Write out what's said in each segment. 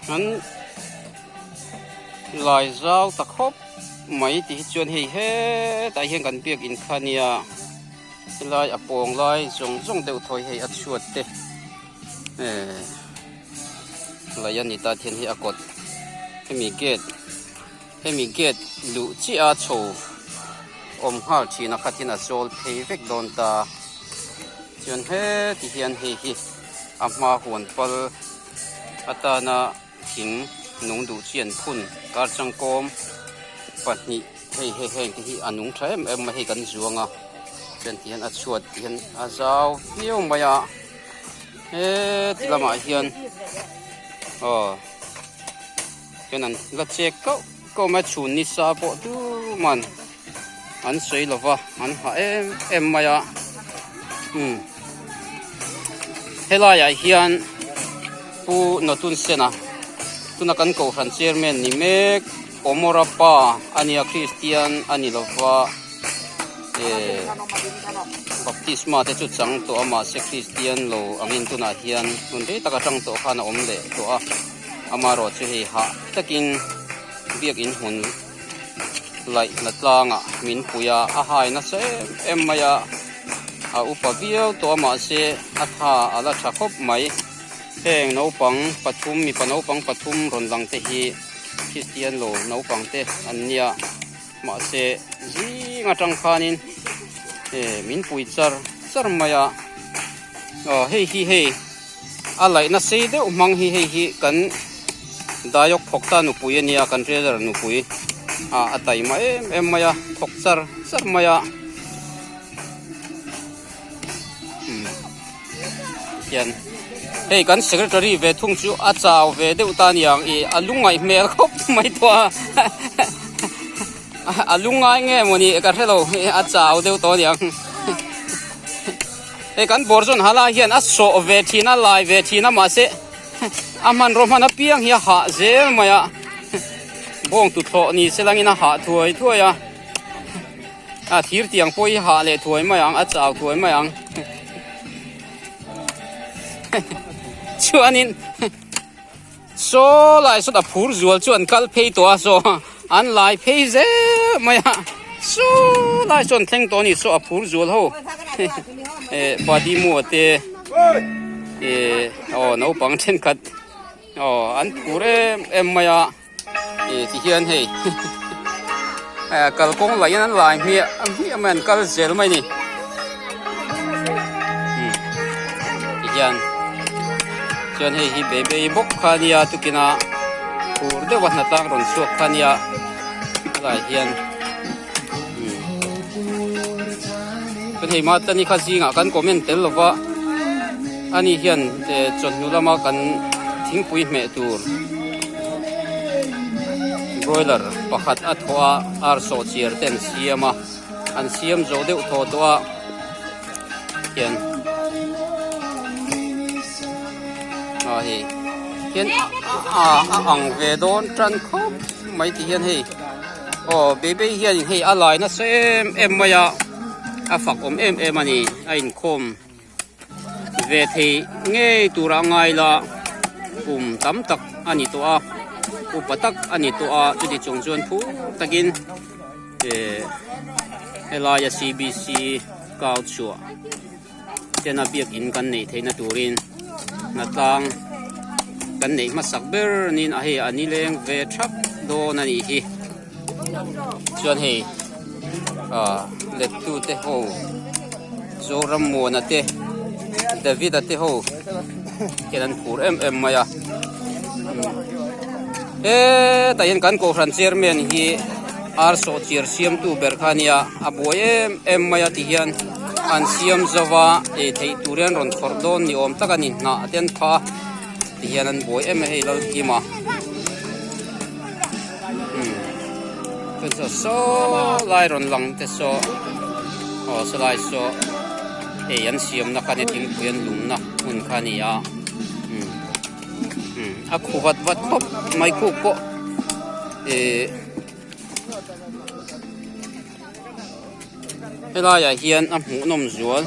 An lai zau ta khawp mai tih hi chuan hei hetah hian kan biak in kha nia helai a pawng lai zawng zawng deuh thawi hei a chhuat te eh laih a ni ta hian hei a kawt hemi gate hemi gate luh chiah a chho awm nghal thin a khat hian a zawl phei vek dawn ta chuan heti hian hei hi a hma huan pal atana thing nung duh chi an phun kar changkawm pahnih hei hei heng te hi a nung tha em em mai hei kan zuang a chuan ti hian a chhuat ti hian a zau viau mai a heti lamah hian aw hian an la chek kauh kauh mai a chhun nisa pawh tuman an sawi lo va an hah em em mai a umm helai ah hian pu Natun Sena tuna kan kohhran chairman ni mek Omora pa a nia Kristian a ni lo va eh baptisma te chu chang tawh a mahse Kristian lo angin tunah hian hun rei tak atang tawh khan a awm leh tawh a amaherawhchu hei hah takin biakin hmun. Laih hna tlangah min pui a, a hai nasa em em mai a, a upa viau tawh a mahse a tha a la tha khawp mai. Heng naupang pathum mipa naupang pathum rawn lang te hi Kristian lo naupang te an nia mahse zing atang khanin eh min pui char char mai a, aw hei hi hei. A laihna sei deuh hmang hi hei hi kan dayawk thawk ta nupui a nia kan treasurer nupui ah a taima em em mai a thawk char char mai a umm hian hei kan secretary ve thung chu a chau ve deuh ta aniang ih a lungngaih hmel khawp mai tawh a a lungngai nge mawni ka hrelo a chau deuh tawh aniang. Hei kan bawr zawn hala hian a sawh ve thin a lai ve thin a mahse a hmanraw hman apiang hi a hah zel mai a bawng tuthlawh ni se langin a hah thuai thuai a a thir tiang pawh hi hah leh thuai mai ang a chau thuai mai ang chuanin Saw lai sawt a phur zual chu an kal phei tawh a saw an lai phei zel mai a saw lai sawn thleng tawh a ni saw a phur zual ho eh body mua te eh aw naupang thenkhat aw an phur em em mai a eh ti hian hei kalkawng laih in an lai hmiah hmiah mai an kal zel mai a ni ti hian chuan hei hi baby bawk kha a nia tukin a phur deuh a hnatlang rawn chhuak kha a nia helaiah hian chuan hei mahni kha zingah kan comment tel lova ani hian chawhnu lama kan thingpui hmeh tur. Broiler pakhat a thawh a ar sawh chiar te an siam a an siam zawh deuh thaw tawh a hian ah hei hian a a ang ve dawn tan khawp mai ti hian hei aw baby hian hei a lai nasa em em mai a a fak awm em em a ni a inkhawm. Ve thei ngei tura ngai la kum tam tak a ni tawh a upa tak a ni tawh a chuti chung chuan phur takin eh helaia C_B_C kau chhuah tena biakin kan neih theihna turin hnatlang kan neih hmasak ber niin a hei a nileng ve thap dawn a nih hi chuan hei ah lettu te ho Zoram Muana te David a te ho hian an phur em em mai a hetah hian kan kohhran chairman hi ar sawh chiar siamtu ber kha a nia a buai em em mai a ti hian an siam zo va ei theih tur hian rawn khawrh dawn ni awm tak a ni hnah te an phah a ti hian an buai em a hei Lalkima. Chuan saw lai rawn lang te saw aw saw lai saw hei an siamna kha nia thingpui an lumna hmun kha a ni a umm umm a khu vat vat khawp mai khuk pawh ihh helaiah hian a hmuhnawm zual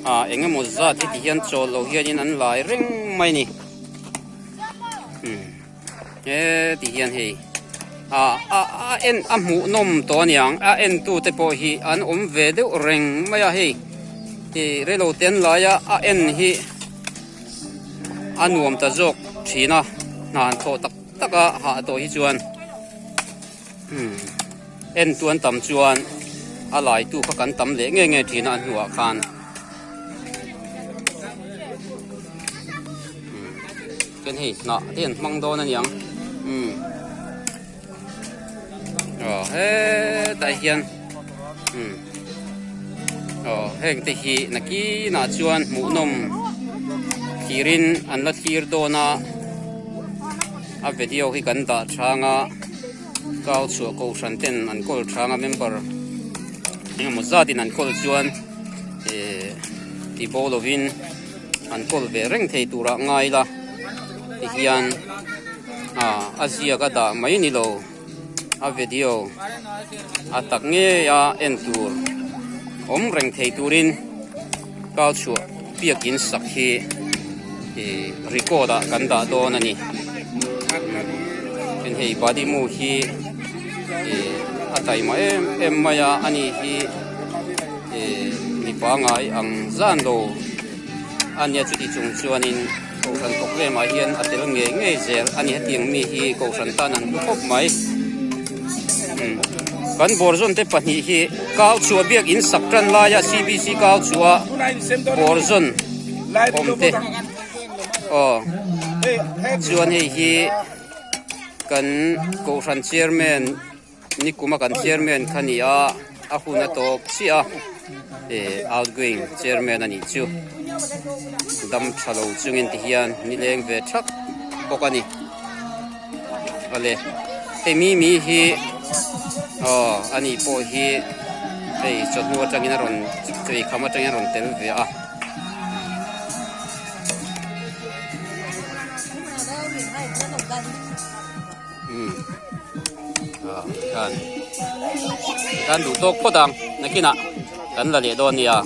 ah eng emaw zat heti hian chawl lo hianin an lai reng mai a ni umm. He ti hian hei ah a a en a hmuh nawm tawh aniang a en tu te pawh hi an awm ve deuh reng mai a hei ih reilo te an lai a a en hi a nuam ta zawk thin a hna an thawh tak tak a hah tawh hi chuan umm en tu an tam chuan a lai tu kha kan tam leh ngei ngei thin a a hnuah khan. Chuan hei hnah te an hmang dawn a niang umm aw hetah hian umm aw heng te hi nakinah chuan hmuhnawm thlirin an la thlir dawn a a video hi kan dah chang a kau chhuah kohhran ten an kawl chang a member engemaw zatin an kawl chuan eh ti bo lovin. An kawl ve reng thei turah ngai la tihian ah a ziak a dah mai ni lo a video a tak ngei a en tur awm reng thei turin kau chhuah biakin sak hi ih record ah kan dah dawn a ni tin hei badimu hi ih a taima em em mai a ani hi. Ih mi pangai ang zan lo a nia chuti chung chuanin kohhran thawk lemah hian a tel ngei ngei zel a ni hetiang mi hi kohhran tan an hlu khawp mai umm kan bawrzawn te pahnih hi kau chhuah biak in sak tan laia cbc kau chhuah bawrzawn awm te aw chuan hei hi kan kohhran chairman. Nikuma kan chairman kha ni a, a hun a tawp chiah a, eh outgoing chairman a nih chu. Dam tha lo chungin ti hian nileng ve thak bawk a ni. Awle, hei mi mi hi aw a nih pawh hi hei chawhnu atangin a rawn chei kham atangin a rawn tel ve a. Umm ah khan kan duh tawk phawt ang nakinah kan la leh dawn nia.